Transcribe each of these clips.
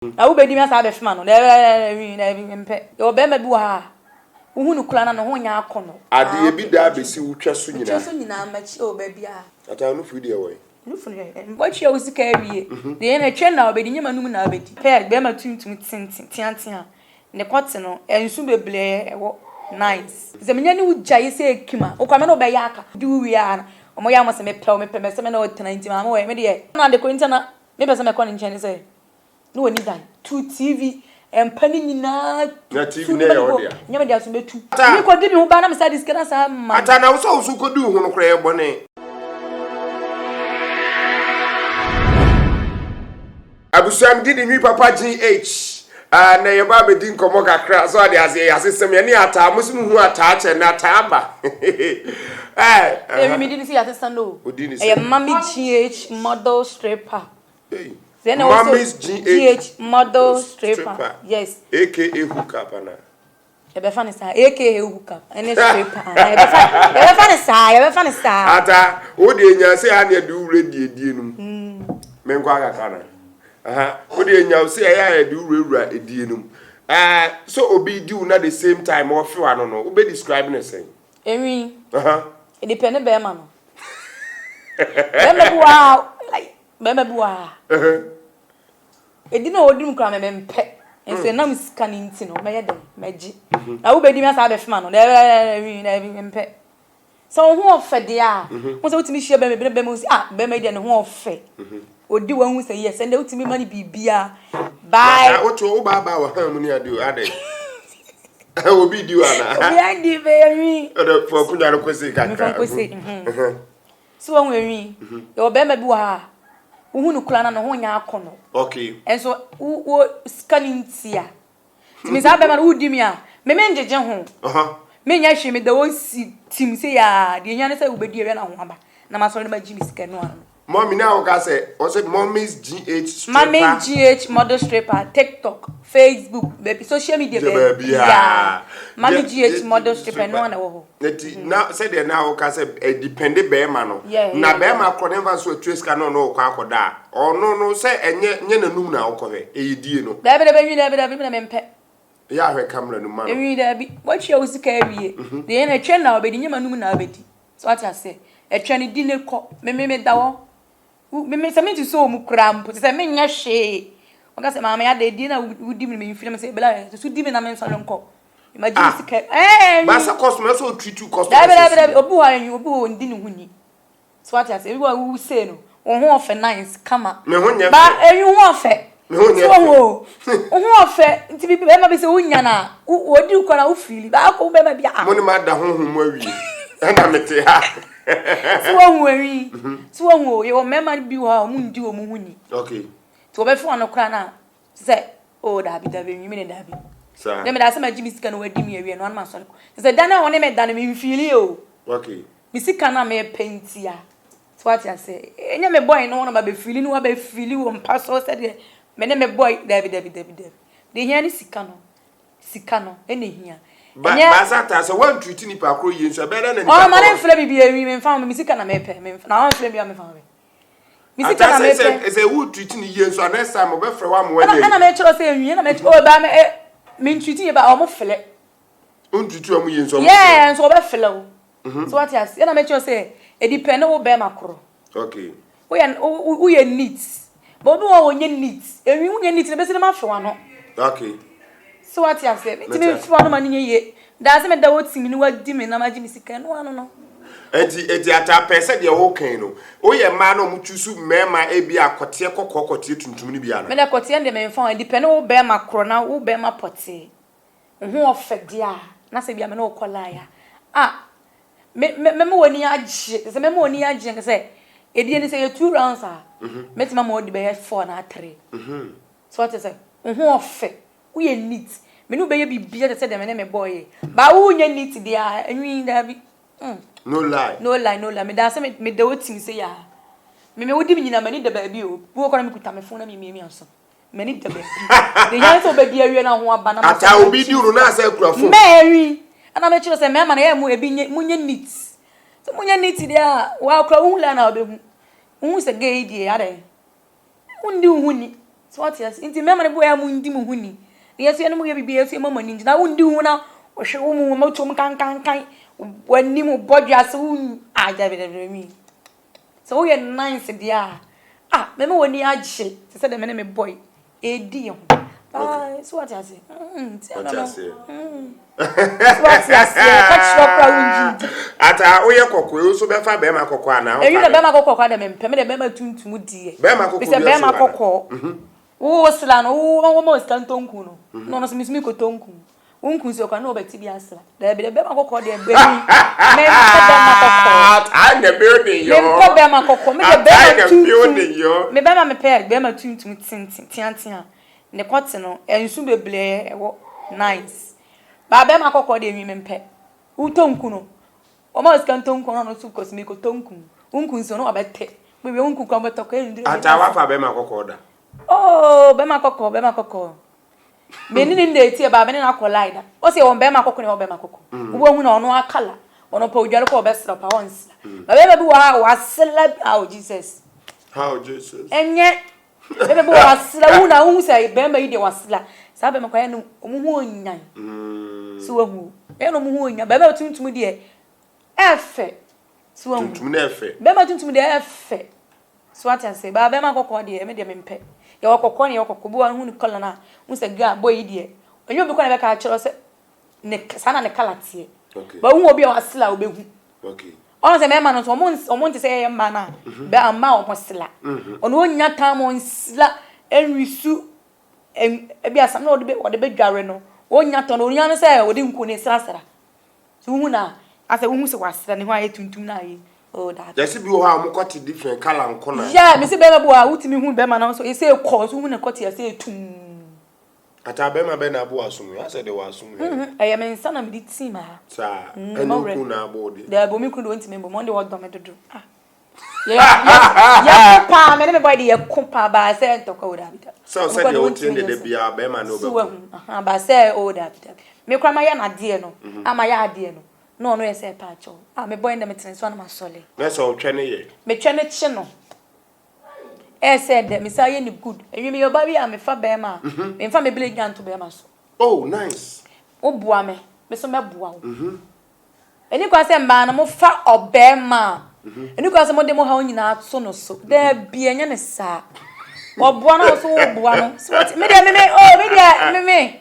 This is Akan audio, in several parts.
Na wo bedi me asa abɛfem ano. Daabi, daabi, mempɛ. Yɛwɔ barima bi wɔ ha a, wohu no koraa na ne ho nyɛ akɔnnɔ. Adeɛ bi da abɛsi wo twa so nyinaa. Metwa so nyinaa, m'akyi, oh, baabiara. Ataa nufu yi deɛ wɔ he? Nufu no hwɛ, woatua wo sika awie. Deɛ na ɛtwa na wobɛdi, nyɛ m'anum na wobɛdi. Pɛ barima tuntum tenten, teatea, ne kɔte no, nsu bebree ɛwɔ, nice. Sɛ menya ne wo gyae sɛ ekim a, wo koraa me ne wo bɛyɛ aka. Di wo wie a na, wɔyɛ a wɔse mepɛ wo, mepɛ, mɛsɛ me ne wo tena nti maame wɔ he, me deɛ. Na ade koro nti a na mepɛ sɛ mɛkɔ ne nkyɛn ne sɛ, Ne w'ani dan tu TV mpa ne nyinaa Na TV tu no yɛ wo dea. Nyɛ me dea so mɛtu. Me kɔ di me ho ba na me sa de sika na saa ma. Ata na wo sɛ wo so kɔ di wo ho no koraa yɛ bɔne. Abusua me didi nwi papa GH ah, na yɛba abɛdi nkɔmmɔ kakra so ade aseɛ yɛ asesɛm yɛne ataa mo so mo hu ataa kyɛ na ataa ba eh, Ɛmi mi di ni si yɛ asesa no. Ɛyɛ Mami GH model stripper. Hey. Mommy's GH model stripper. Yes. AKA hookup ana. Yɛbɛfa ne saa AKA hookup ɛne stripper ana yɛbɛfa yɛbɛfa ne saa yɛbɛfa ne saa. Ata o de nya sɛ ha ne ɛde wura die die no mu. Menkɔ akaka na. Aha o de nya sɛ ɛyɛ a yɛde wura wura edie no mu. Ɛɛ so obi di wo na the same time ɔfe wa no no wo bɛ describe ne sɛn. Enwi. Aha. Edipɛ ne bɛrima no. Bɛrima bi wɔ a like Bɛrima bi wɔ ha. Edi na odi mu koraa me mempɛ. Nso mm. ɛnam sika no nti no mɛyɛ dɛn mɛgye. Mhm. Na wobɛdi me asa abɛfem ano. Daabi daabi mempɛ. Sɛ wo ho ɔfɛ deɛ a, mhm. wo sɛ wotumi hyia bɛrima bi na bɛrima si ah bɛrima yi deɛ ne ho ɔfɛ. Mhm. Odi wɔn ho sɛ yes ɛnna wotumi ma no biribiara. Bye. Wotu wo baa baa wɔ han mu ne ade o adɛn. Obi di wa na. Obi andi bɛyɛ nwi. Ɛdɛ fɔ akunya no kɔsi kakra. Mefɔ kɔsi. So wahu enwi? Yɛwɔ barima bi wɔ ha a, wohu no koraa na ne ho nyɛ akɔnnɔ. Okay. Nso wo wo sika no ntia. Nti me saa barima no wodi me a, me mengyegye ho. Menyɛ hwee meda hɔ si tim sei aa, deɛ ehia ne sɛ wobɛdi awia na ho aba na masɔre na magye me sika ɛno ara no. Mommy na woka sɛ ɔsɛ mommy's GH stripper. Mommy's GH model stripper, TikTok, Facebook, baabi social media baabiara. Mommy GH model stripper ɛno ara na ɛwɔ hɔ. Nti na sɛdeɛ na woka sɛ ɛdipɛnde bɛrima no na bɛrima korɔ ne mfa so atua sika na ɔno ɔkɔ akɔda a ɔno no sɛ ɛnyɛ nyɛ n'anum na wokɔhwɛ ɛyɛ die no. Daabi daabi enwi daabi daabi na mempɛ. Yɛ ahwɛ camera no ma no. Enwi daabi watua wo sika awie deɛ na ɛtwɛn na wabɛdi nyɛ m'anum na wabɛdi so wate aseɛ ɛtwɛn no di ne kɔ me me meda hɔ me me sɛ mente sɛ ɔmu koraa mpo te sɛ menyɛ hwee wɔka sɛ maame ada die na wodi me no memfiri na me sɛ bla so di me na mensɔre nkɔ Imagine ah, sika. Eh, Basa customer so treat you customer. Dabi dabi dabi obi hɔ anyi obi hɔ ondi ne ho ni. So what ase? Obi hɔ wo say no. Wo ho ɔfɛ nice kama. Me ho nyɛ fɛ. Ba enyi ho ɔfɛ. Me ho nyɛ fɛ. So wo ho ɔfɛ nti bi bɛma bi sɛ wo nya na wo di kɔ na wo feel. Ba akɔ wo bɛma bi a. Mo ne ma da ho ho mu awie. Ɛna me te ha. So wo ho enyi. So wo ho yɛ wɔ mɛma bi wɔ ha ɔmo ndi wɔn ho ni. Okay. Ti wɔbɛfo ano kora na Sɛ oh daabi daabi enwi me ne daabi. Saa. Ne me da sɛ magye me sika na wadi me awie no ano masɔre kɔ. Sɛ da no a wɔne me da no me nfiili o. Okay. Me sika no a mepɛ ntia. So wate ase. Ɛnyɛ me boy no na ba bɛfiili no wabɛfiili wɔ mpa so sɛdeɛ me ne me boy daabi daabi daabi daabi. Deɛ hia ne sika no. Sika no ɛna hia. Ba baasa taa sɛ wɔn treat nipa koro yie nso ɛbɛyɛ dɛ na nipa koro. Ɔma ne nfrɛ bibi enwi me nfa ho me sika na mepɛ me na ɔnfrɛ bi a me nfa ho. Me sika na mepɛ. Ata sɛ wo treat ne yie nso a next time ɔbɛfrɛ wo ama wanya. Ɛna mekyerɛ sɛ nwie na mekyerɛ oh ba me eh me treat yie ba ɔmo flɛ. Wo treat ɔmo yie nso ɔmo flɛ. Yeah nso ɔbɛflɛ wo. Mhm. So wate ase ɛna mekyerɛ sɛ edipɛne wo bɛrima korɔ. Okay. Woyɛ woyɛ neat. But obi wɔ hɔ a ɔnyɛ neat. Enwi wonyɛ neat na ebesi no mafe w'ano. Okay. So wate aseɛ? Mentumi mfe w'ano ma no nyɛ yie. Daa sɛ meda hɔ tim ne wadi me nam agye me sika ɛno ano no. Enti enti ataa pɛɛ sɛ deɛ woka yi no woyɛ mmaa na wɔn choose mmarima ebi a kɔteɛ kɔkɔɔ kɔteɛ tuntum no bi ana? Me deɛ kɔteɛ no deɛ memfa ho ɛdepɛne wo bɛrima korɔ na wo bɛrima pɔtee wo ho ɔfɛ deɛ a na sɛ bia me ne wo kɔ line a ah me me mɛma w'ani agye sɛ mɛma w'ani agye nka sɛ ɛdie no sɛ yɛ two rounds a mɛtumi ama wadi bɛyɛ four anaa three so wate sɛ wo ho ɔfɛ woyɛ neat me ne wo bɛyɛ biribiara te sɛ deɛ me ne me boy yɛ but wo nyɛ neat deɛ a ɛnwi daabi mm. No lie. No lie no lie meda sɛ meda wo tim sɛ yɛ a me me wodi me nyina m'ani da baabi o bi wɔ kɔ na mekuta me phone na memiamia so m'ani da baabi deɛ hia sɛ wobɛdi awie na ho aba na ata obi di no na asɛ kura phone mɛɛwi ɛna mekyerɛ sɛ mɛɛma no yɛ mo ebi nye monyɛ neat sɛ monyɛ neat deɛ a wakora wohu lie na wobɛhu wohu sɛ gay deɛ adɛn wondi wo ho ni. So wate ase? Nti mmarima no bi wɔ hɔ a mundi mo ho ni. Na yɛn nso yɛne mo yɛ biribi a yɛn nso yɛma mo ani gye. Na wondi wo ho na wɔhwɛ wo mu, wɔma tuom kankankan, w'anim, wo bɔdwe ase, wo ah dabi dabi dabi mi. Sɛ woyɛ nice deɛ a, ah mɛma w'ani agye te sɛ deɛ me ne me boy ɛredi yɛn ho. Bye. So wate ase? Mm, nti ɛno no. Mm. So wate aseɛ? Ka kyerɛ koraa wongye ndi. Ata woyɛ kɔkɔɔ yi nso bɛfa bɛrima kɔkɔɔ anaa? Eyi na bɛrima kɔkɔɔ koraa deɛ mempɛ. Me deɛ bɛrima tuntum deɛ. Bɛrima kɔkɔɔ bi bɛrima kɔkɔɔ. Wo sra no, wo wo ma osika ntɔ nku no. Na ɔno nso me nso mekɔtɔ nku. Wo nku nso koraa na ɔbɛte bi asra. Daabi daabi bɛrima kɔkɔɔ deɛ bɛmi. Mempɛ bɛrima kɔkɔɔ. Ata in the building yo. Mempɛ bɛrima kɔkɔɔ. Me deɛ bɛrima tuntum. Me bɛrima mepɛ bɛrima tuntum tenten teatea. Ne kɔte no nsu bebree ɛwɔ nice. Ba bɛrima kɔkɔɔ deɛ nwi mempɛ. Wotɔ nku no wɔma wo sika ntɔ nku no ɔno nso kɔ so mekɔtɔ nku. Wo nku nso no wabɛte. Baabi a wo nku kora wobɛtɔ kɔ ɛnduru. Ata wafa bɛrima kɔkɔɔ da? Oh bɛrima kɔkɔɔ bɛrima kɔkɔɔ. Me ne ne nda eti ɛbaa me ne no akɔ line da. Ɔsɛ yɛwɔ bɛrima kɔkɔɔ na yɛwɔ bɛrima kɔkɔɔ. Wobɛhu na ɔno akala. Ɔno pɛ odware kɔ ɔbɛsra ɔpa ɔnsra. Ba bɛrima bi wɔ ha a wasra bi oh Jesus. How Jesus. Ɛnyɛ bɛrima bi wɔ wasra wohu na wohu sɛ bɛrima yi deɛ wasra. Saa bɛrima kɔ ayɛ no ɔmo ho onyan. So wahu. Ɛyɛ na ɔmo ho onyan. Bɛrima tuntum deɛ ɛfɛ. So wahu. Tuntum na ɛfɛ. Bɛrima tuntum deɛ ɛfɛ. So wate ase? Baa bɛrima kɔkɔɔ deɛ, me deɛ mempɛ. Yɛwɔ kɔkɔɔ ne yɛwɔ kɔkɔɔ. Bi wɔ hɔ a, wohu ne colour no a, wohu sɛ girl, boy yi deɛ, ɛnyɛ obi koraa na ɛbɛka akyerɛ wo sɛ ne, saa na ne colour teɛ. Okay. But wohu obi a wasla a, wobɛhu. Okay. Ɔno sɛ mmarima no nso, wɔn ns, wɔn nte sɛ yɛyɛ mmaa no a, bɛ mmaa a wɔn sla. Ɔno ɔnnya time ɔnsla, ɛnwisu, ɛn, ebi asam na ɔde bɛ, ɔde bɛdware no, ɔnnya tɔn, ɔnya no sɛ ɔde nku ne srasra. So wohu no a, asɛ wohu sɛ wasra ne ho ayɛ tuntum na ayɛ oh daabi. Yɛse bi wɔ hɔ a wɔn kɔte different colour nko na. Yeah, mese bɛrima bi wɔ hɔ a wotumi hu bɛrima no nso ɛsɛ kɔ nso wohu ne kɔte ɛsɛ tum. Ata bɛrima bɛ na abo w'asom yi asɛ de w'asom yi. Mm ɛyɛ me nsa na mede tim ha. Saa ɛne wo kunu na abo wo deɛ. Daabi me kunu deɛ ɔntumi mbɔ me ɔno deɛ ɔdɔ me dodo ah. Yɛko paa me ne me boy de yɛko paa baa sɛ ntɔkwa o daabi daabi. Sɛ ɔsɛ deɛ woteɛ ne da biara bɛrima ne wobɛko. So wahu baa sɛ o daabi daabi. Me koraa mayɛ no adeɛ no a mayɛ adeɛ no na ɔno yɛ sɛ paakyɛw a me boy ndɛ metene so a na masɔle. Na sɛ ɔtwɛ ne yɛ. Metwɛ ne kye no ɛyɛ sɛ dɛ me san yɛ ne good. Ɛwi meyɛ ɔbaa bi a mefa bɛrima a memfa me bere nya nto bɛrima so. Oh nice. Woboa me me so mɛboa wo. Ɛnni kwan sɛ mmaa no mofa ɔbarima a, ɛnni kwan sɛ mode mo haw nyinaa to no so. Daabi, ɛnyɛ ne saa. Wɔboa no, wo nso woboa no. So what? Me deɛ, me me, oh, me deɛ, me me.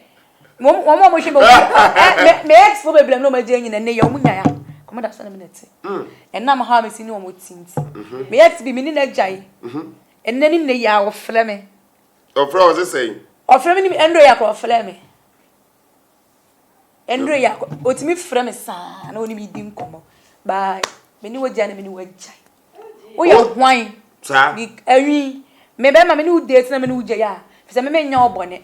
Wɔn wɔn a wɔhwɛ me, wɔn me me ex fo bebree na wɔn agye nyina ne yɛ wɔn nyae a, kɔm da so na me na ɛte. Ɛnam ha a me si ne wɔn ti nti. Me ex bi, me ne no agyae. Ɛnɛ ne nnɛ yi a ɔfrɛ me. Ɔfrɛ wo sɛ sɛn? Ɔfrɛ me ne ɛnuro yi akɔ ɔfrɛ me. Ɛnderɛ yi a, ɔtumi frɛ me saa na ɔne me di nkɔmmɔ. Bye. Me ne wagyae na me ne wagyae. Woyɛ hwan? Saa. Awi. Me bɛma me ne wo date na me ne wo gyae a, fi sɛ me menyɛ wo bɔne.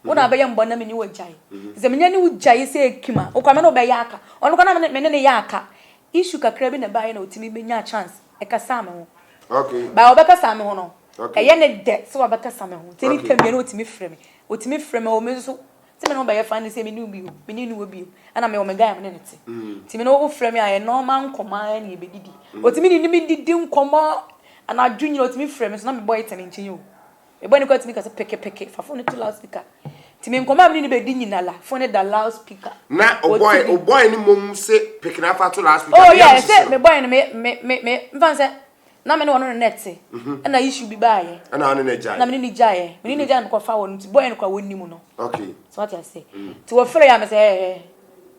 Wo na abɛyɛ me bɔne na me ne wagyae. Fi sɛ menya ne wo gyae sɛ ekim a, wokora me ne wo bɛyɛ aka. Ɔno koraa na me ne ne yɛ aka. Issue kakra bi na ɛbaeɛ na ɔtumi bɛnyaa chance ɛkasaa me ho. Okay. Ba ɔbɛkasa me ho no, Okay. ɛyɛ ne dɛ sɛ wabɛkasa me ho. Nti Okay. anytime biara na ɔtumi frɛ me. Ɔtumi frɛ me, ɔwɔ me nso Sɛ me ne wo bɛyɛ fine ne sɛ me ne wo bio, me ne no wɔ bio. Ɛna mewɔ me guy a me ne no te. Nti me ne wo frɛ me a yɛ normal nkɔmmɔ ara na yɛbɛdidi. Ɔtumi ne me didi nkɔmmɔ anadwo nyina ɔtumi frɛ me so na me boy te me nkyɛn o. Me boy no koraa tumi ka sɛ peke peke fa phone no to loud speaker. Nti me nkɔmmɔ a me ne no bɛdi nyina la phone no da loud speaker. Na o boy o boy no mmom se peke na fa to loud speaker. Oh yeah, sɛ me boy no me me me me mfa sɛ Na me ne ɔno ne no te. Ɛna issue bi baeɛ. Ɛna ɔne no gyae. Na me ne no gyaeɛ. Me ne no gyae na mekɔfa wɔn nti boy no koraa wɔnnim no. Okay. So wate ase. Nti wɔfrɛ yɛ a me sɛ ɛɛ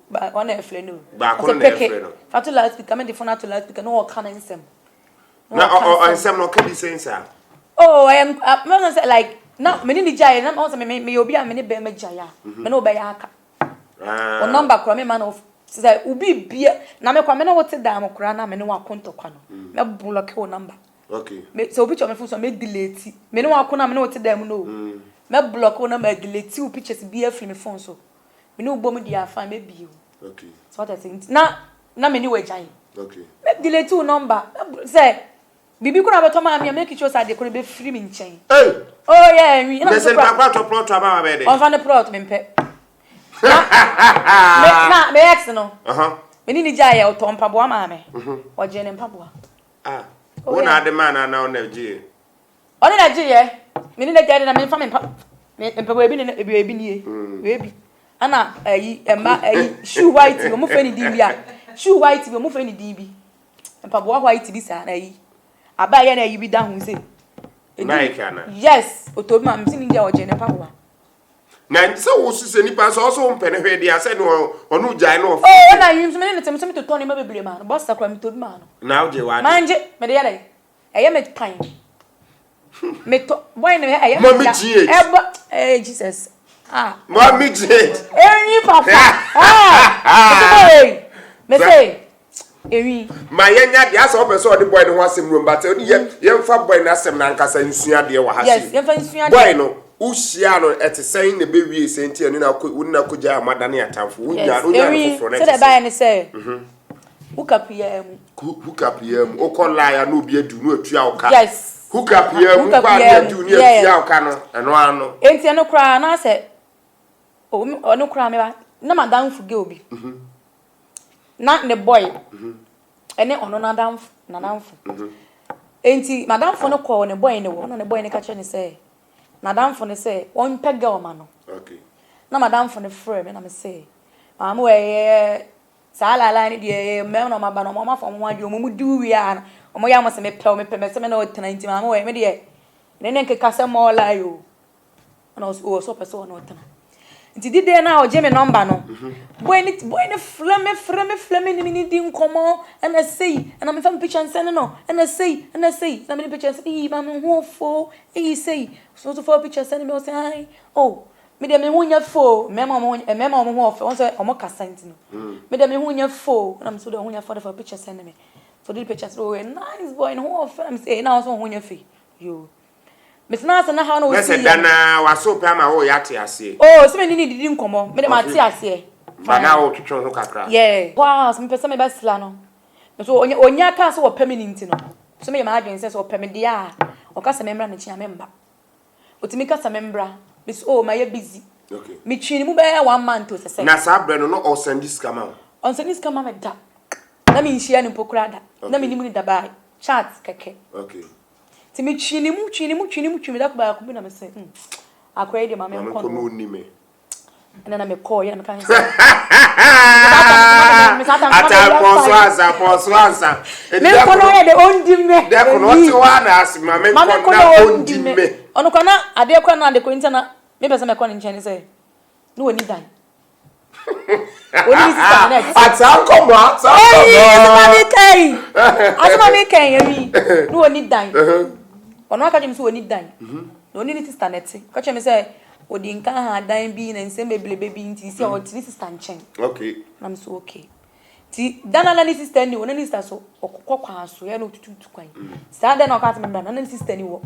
ba wɔn na ɛfrɛ no. Baako no na ɛfrɛ no. Fa to loudspeaker me de phone ato loudspeaker na ɔka ne nsɛm. Na ɔ ɔ nsɛm no ɔka bi sɛn saa. Oh ɛyɛ mɛ sɛ like na me ne no gyaeɛ na ɔn sɛ me me meyɛ obi a me ne bɛrima gyae a me ne wo bɛyɛ aka. Wo number koraa me ma no sɛ wo bibia na me koraa me ne wo te dan mu koraa na me ne wo ako ntɔkwa no mɛ block wo number. Okay. Me sɛ wo picture me phone so me delete. Me ne wo ako na me ne wo te dan mu no. Mɛ block wo number delete wo pictures bia firi me phone so. Me ne wo bom di afa me bio. Okay. So what I say na na me ne wo agyan. Okay. Mɛ delete wo number sɛ Biribi koraa bɛtɔ maa me a make sure sɛ ade koro bɛfiri me nkyɛn. Hey! Oh yeah, nwi. Ɛna sɛ nipa kora tɔ plot ama wa bɛyɛ dɛ. Ɔnfa ne plot mempɛ. Na me na me ex no. Uh-huh. Me ne ne gyae yɛ ɔtɔ mpaboa maa me. Ɔgye ne mpaboa. Ah. Wo na ade maa na na ɔna gye. Ɔne na gye yɛ. me ne n'agya de na memfa me mpa me mpaboa ebi ne ebi ebi nie wei bi ɛna ɛyi ɛma ɛyi shoe white bi wɔn fɛ ne din bi a shoe white bi wɔn fɛ ne din bi mpaboa white bi saa na ɛyi aba ɛyɛ na ɛyi bi da ho se. Nike ana. Yes otobi ma mi si ne deɛ ɔgye ne mpaboa. Na sɛ wo so sɛ nipa sɛ ɔso mpɛ ne hwee deɛ sɛ ne ɔno gyae no ɔfo. Oh na yi nso me ne ne te me nso me totɔ nneɛma bebree maa no bɔsa kora me tɔ bi maa no. Na wogye w'ade. Mangye me de yɛ dɛ ɛyɛ me pan me tɔ boy no ɛyɛ me ya ɛbɔ eh Jesus ah. Mami GH. Enyi papa ah me boy me say Ewi. Ma yɛnyɛ adeɛ asɛ ɔpɛ sɛ ɔde boy no ho asɛm wuram but ɔde yɛ yɛmfa boy no asɛm no ankasa nsua adeɛ wɔ ha Yes, sei. yɛmfa nsua adeɛ. Boy no wohyia no ɛte sɛn na ɛbɛwie sɛ nti ɛne no akɔ wo ne no akɔgyae a moadane atamfo wonya Yes, wonya no ewi foforɔ no ɛte sɛdeɛ sɛn? ɛbaeɛ ne sɛ hook up yiaa mu. Hook up yiaa mu wokɔ line a na obi adi wo na watua wo ka. Yes. Hook up yiaa mu Hook up wokɔ a na yiaa yɛadi mu wo na yeah. yɛatua wo ka no ɛno ara no. Enti ɛno koraa na sɛ oh ɔno koraa meba na m'adamfo girl bi. Na ne boy ɛne ɔno n'adamfo n'adamfo. Enti m'adamfo no kɔɔ ne boy no hɔ na ne boy no ka kyerɛ no sɛ n'adamfo no sɛ ɔmpɛ girl ma no. Okay. Na m'adamfo no frɛ me na me se maame wɔ ɛyɛ saa lalai no deɛ ɛyɛ mmarima na ɔmo aba no ɔmo afa ɔmo ho adwene ɔmo mu di wo wie a ɔmo yɛ ɔmo sɛ mepɛ wo mepɛ mɛsɛ me na ɔtena nti maame wɔ me deɛ ne ne nkeka sɛ mɔɔ lie o. Ɛna ɔsɛ ɔwɔ sɛ ɔpɛ sɛ ɔne ɔtena. Nti dide no a ɔgye me nɔmba no, boy ne boy ne frɛ me frɛ me frɛ me ne me ne di nkɔmmɔ ɛna sei ɛna mefa me picture nsɛne no ɛna sei ɛna sei na me ne picture nsɛne yi ma me ho fo eyi sei so so fa picture sɛne me ɔsɛ ae oh me deɛ me ho nyɛ fo mmarima wɔn ho mmarima wɔn ho ɔfɛ wɔn sɛ wɔn kasa nti no me deɛ me ho nyɛ fo ɛna me so deɛ ho nyɛ fo de fa picture sɛne me so de picture sɛ oh nice boy ne ho ɔfɛ na me sɛ na wɔn so ho nyɛ fɛ yo. Metena ase na haw na Na osi sɛ yɛ da no. no ara w'aso pɛ ama woreyɛ ate aseɛ. Oh, sɛ me ne no didi nkɔmmɔ, me de mate aseɛ. Ba na Fine. wotwetwe wo ho kakra. Yeah. Hɔ ara sɛ mepɛ sɛ mebɛsra no. Nso onya onya kaa sɛ ɔpɛ me no nti no, nso meyɛ m'adwene sɛ sɛ ɔpɛ me deɛ a, ɔka sɛ memmra ne nkyɛn a, memma. Ɔtumi ka sɛ memmra, mese oh mayɛ busy. Okay. Metwee ne mu bɛyɛ one month o sɛ sɛ. Na saa berɛ no, na ɔsɛnde sika ma wo? Ɔnsɛnde sika mma me da. Na menhyia no mpo koraa da. Na Okay. mennim no da by chat kɛkɛ. Okay. Nti me twi ne mu twi ne mu twi ne mu twi me dako baako bi na me se hmm akora yi deɛ ma me nkɔ no ni me. Ɛna na me kɔɔ yɛ na me ka sɛ. Ata pɔnso ansa pɔnso ansa. Me nkɔ no yɛ de ondi me. Dɛko no ɔte hɔ a na ase ma me nkɔ na ondi me. Ɔno kɔ na adeɛ kɔ na adeɛ kɔ nti na me pɛ sɛ mɛkɔ ne nkyɛn ne sɛ ne wɔ ni dan. Oni ne sista ne na ɛte. Ata nkɔmɔ ata nkɔmɔ. Eyi asɛm a meka yi asɛm a meka yi ewi ne oni dan. Ɔno aka kyerɛ me sɛ oni dan. Na oni ne sista na ɛte. Ɔka kyerɛ me sɛ odi nka ha dan bi na nsɛm bebrebe bi nti sɛ ɔte ne sista nkyɛn. Okay. Na me so okay. Ti dan na ne sista ni wɔ na ne sista so ɔkɔ kwan so yɛ na otututu kwan. Saa dan na ɔka sɛ me mbra na ne sista ni wɔ.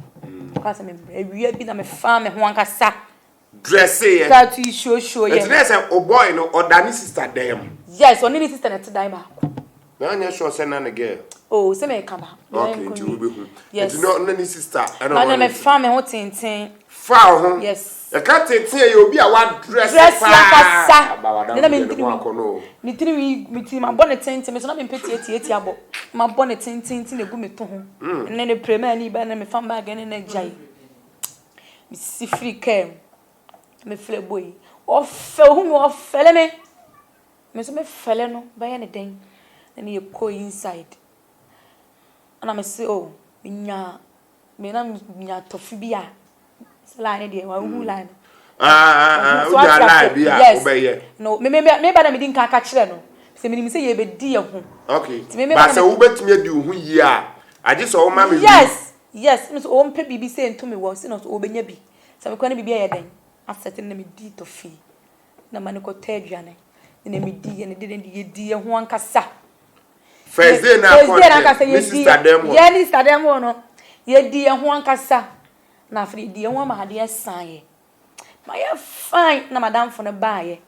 Ɔka sɛ me mbra awia bi na me fa me ho ankasa. Drɛseeɛ. Kaa tui hyohyo yɛ. Nti na yɛ sɛ o boy no ɔda ne sister dan mu. Yes, ɔne ne sister na ɛte dan baako. Na anyɛ sure sɛ na ne girl. Oh, sɛ mɛka ba. Okay, nti wobɛhu. Yes. Nti na ɔne ne sister ɛna Na ɔne na ne mefa me ho tenten. Fa wo ho. Yes. Yɛka tenten a yɛ obi a wadrɛse Dress paa. ankasa. Aba Ne w'adamfo na me deɛ ne ntiri ho wi. akɔnnɔ o. Ne tiri wi, me ti mabɔ ne tenten, me so na mempɛ tiatiatia bɔ. Mabɔ ne tenten na egu me to ho. Ne ne pere maa ni ba na mefa bag ne na gyae. Mesi firi kaa mu, na mefrɛ boy yi. Ɔfɛ, ohu me ɔfɛle me. Me nso mefɛle no, bɛyɛ ne dɛn? Ɛna yɛkɔɔ inside. Ɛna mese oh, menya, me na menya tɔfe bi a, sɛ line no deɛ, wahu line no. Ah, ah, So ate wonya line aseɛ? bi a Yes. wobɛyɛ. No, me me me ba na medi nka aka kyerɛ no. Sɛ menim sɛ yɛbɛdi yɛn ho. Okay. Nti me me Ba ba na sɛ me wobɛtumi adi wo ho yie a, agye sɛ woma me wei. Yes! Yes, me nso ɔmpɛ biribi sɛ nto me wɔ nti na ɔsɛ ɔbɛnya bi. Sɛ mekɔ na biribi ayɛ dɛn asɛte no na medi tɔfii na ma no kɔtɔ aduane na medi yɛ ne de ne de yɛdi yɛ ho ankasa. First day na First akɔ day na ankasa ne yɛdi sister dɛm hɔ. yɛ ne sister dɛm hɔ no yɛdi yɛ ho ankasa na afei yɛdi yɛ ho ama adeɛ san yɛ. Mayɛ fine na madamfo no baayɛ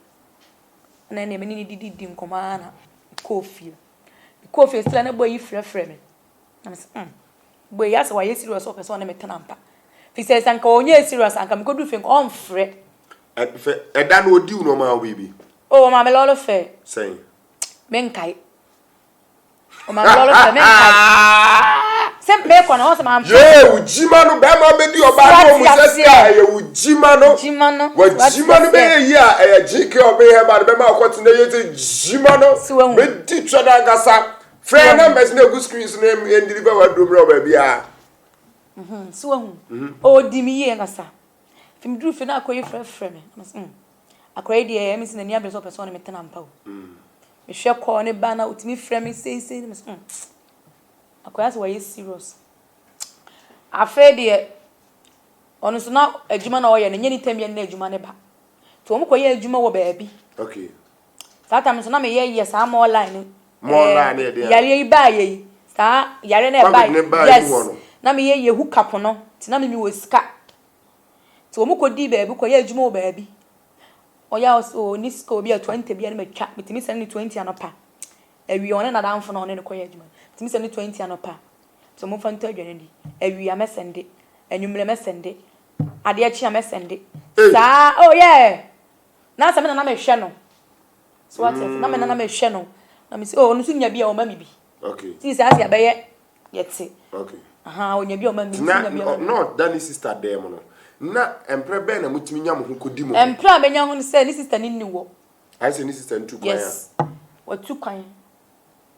na ɛnna me ne no didi di nkɔmmɔ ara na mekɔɔ fie. Mekɔɔ fie still a na boy yi frɛfrɛ me. Na mese mm, boy yi asɛ wayɛ serious sɛ ɔpɛ sɛ ɔne me tena ampa. Firi sɛ sɛ anka ɔnyɛɛ serious anka mekɔduru fie nka ɔmfrɛ. Fɛ ɛda no ɔdi wo na ɔmaa wo biribi? Oh, ɔmaa me lɔre fɛ. Sɛn? Menkae. Ɔmaa me lɔre fɛ, menkae. Sɛ mekɔ no, ɔsɛ mamfa. Yee, wo gyima no, bɛrima bɛdi ɔbaa no ɔmu sɛ sika a ɛyɛ wo gyima no. Gyima no. Wa gyima no bɛyɛ yie a ɛyɛ GK ɔbɛyɛ hɛba no bɛma akɔte na yɛ sɛ gyima no. Bɛdi twɛ no ankasa. Frɛ numbers na egu screen so na ɛndeliver w'aduro mmerɛ wɔ baabiara. So wahu. Ɔdi me yie ankasa. Afei meduru fie na akɔyi yi frɛfrɛ me. Na mese, mm, akɔyi deɛ ɛyɛ me sɛ n'ani abere sɛ ɔpɛ sɛ ɔne me tena mpa o. Mehwɛ kɔɔ ne ba na ɔtumi frɛ me seisei na mese, mm, akɔyi asɛ wayɛ serious. Afei deɛ ɔno nso na adwuma na ɔyɛ no nyɛ ne tam yɛ ne adwuma ne ba. Nti wɔn kɔyɛ adwuma wɔ baabi. Okay. Saa tam nso na meyɛ yɛ saa more line no. More line ne yɛ deɛ. Yareɛ yi baa yɛ yi. Saa yareɛ na ɛbaa yi. Yes. Na meyɛ yɛ hook up no. Nti na mimi wɔ sika. Nti wɔn kɔdii baabi kɔyɛ adwuma wɔ baabi. Ɔyɛ a ɔsɛ ɔni sika obi a 20 bi a na matwa. Metumi sɛne ne 20 anɔpa. Awia ɔne n'adamfo na ɔne no kɔyɛ adwuma. Metumi sɛne ne 20 anɔpa. Nti wɔn mfa ntɔ aduane ndi. Awia mɛsɛnde. Anwummerɛ mɛsɛnde. Adeɛ kye a mɛsɛnde. Saa oh yeah. Na sɛ me na na mehwɛ no. So wate ase? Na me na na mehwɛ no. Na me sɛ oh ɔno nso nya bi a ɔma me bi. Okay. Ti saa sɛ yɛbɛyɛ yɛte. Okay. Aha ɔnya bi a ɔma me bi. Na na ɔda ne sister dan mu no. Na mprɛ bɛn na motumi nya mo ho kɔdi mo ho? Mprɛ a menya ho ne sɛ ne sister no nni hɔ. Ayɛ sɛ ne sister no tu kwan a? Yes. Watu kwan.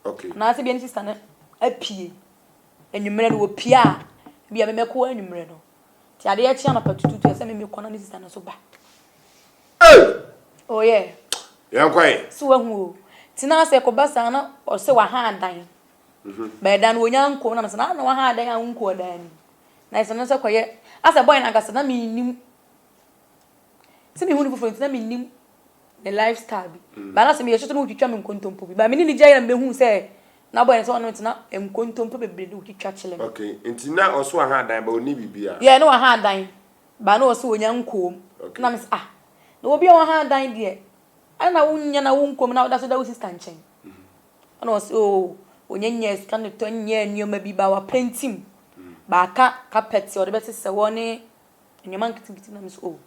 Okay. Anaasɛ bia ne sister no apue. Anwummerɛ no wɔpue a, bia me mɛkɔ anwummerɛ no. Nti adeɛ kye anɔpa tutuutu ɛsɛ me mekɔ na ne sister no nso ba. Hey! Oh yeah. Yɛn kɔ yi. So wahu o. Nti na sɛ ɛkɔba saa na ɔsɛ waha adan. Bɛɛ dan no wɔnya nkɔ na mesɛ na na waha adan a wonkɔ ɔdan no. Na ɛsɛ no sɛ kɔyɛ asɛ bɔyɛ no ankasa na mennim. Sɛ mehu no foforɔ nti na mennim ne lifestyle bi. Baa na sɛ meyɛ sɛ na wotwitwa me nkontompo bi. Baa me ne ne gyae na mehu sɛ na bɔyɛ no sɛ ɔno nti na nkontompo bebree na wotwitwa kyerɛ me. Okay, nti na ɔso aha adan ba ɔnni biribiara. Yeah, na waha adan. Baa na ɔse ɔnya nkɔm. Okay. Na me sɛ ah, na obi a waha adan deɛ, adɛn na wonnya na wo nkɔm na woda so da wo sister nkyɛn? Ɛna ɔse oh, ɔnya nyaa sika no tɔ nyɛɛ nneɛma bi, baa wapentim. Baa aka carpet a ɔde bɛsesɛ hɔ ne nneɛma nketenkete na me sɛ oh,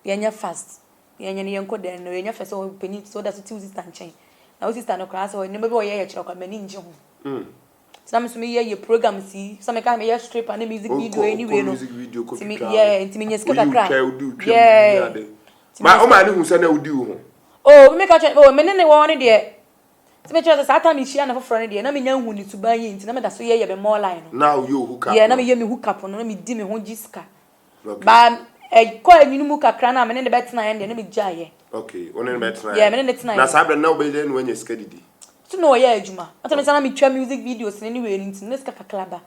yɛnyɛ fast, yɛnyɛ no yɛnkɔ dan no, yɛnyɛ fɛ sɛ ɔpanyin sɛ woda so te wo sister nkyɛn. Na wo sister no koraa sɛ nneɛma bi a ɔyɛ yɛ kyerɛ koraa m'ani ngye ho. Nti na me nso meyɛ yɛ programs yi sɛ meka meyɛ stripper ne music video anyway no. Nti me yeah, nti menya sika kakra. Yeah. Ma o ma ne hu sɛ na wodi wo ho. Oh, me ka kyerɛ oh me ne ne wɔ hɔ no deɛ. Sɛ me kyerɛ sɛ saa time mehyia ne foforɔ no deɛ na menya nhu ne suban yie nti na meda so yɛ yɛ me more line no. Na woyɛ wo hook up. Yeah, na meyɛ me hook up no na medi me ho gye sika. Okay. Ba ɛkɔ enwunu mu kakra na me ne ne bɛtena yɛn deɛ na megyaeɛ. Okay, wo ne ne bɛtena. Yeah, me ne ne tena. Na saa berɛ na wobɛyɛ dɛn na woanya sika didi? So na ɔyɛ adwuma. Ɔsɛ me sɛ na metwa music videos ne ne wei no nti na sika kakra ba.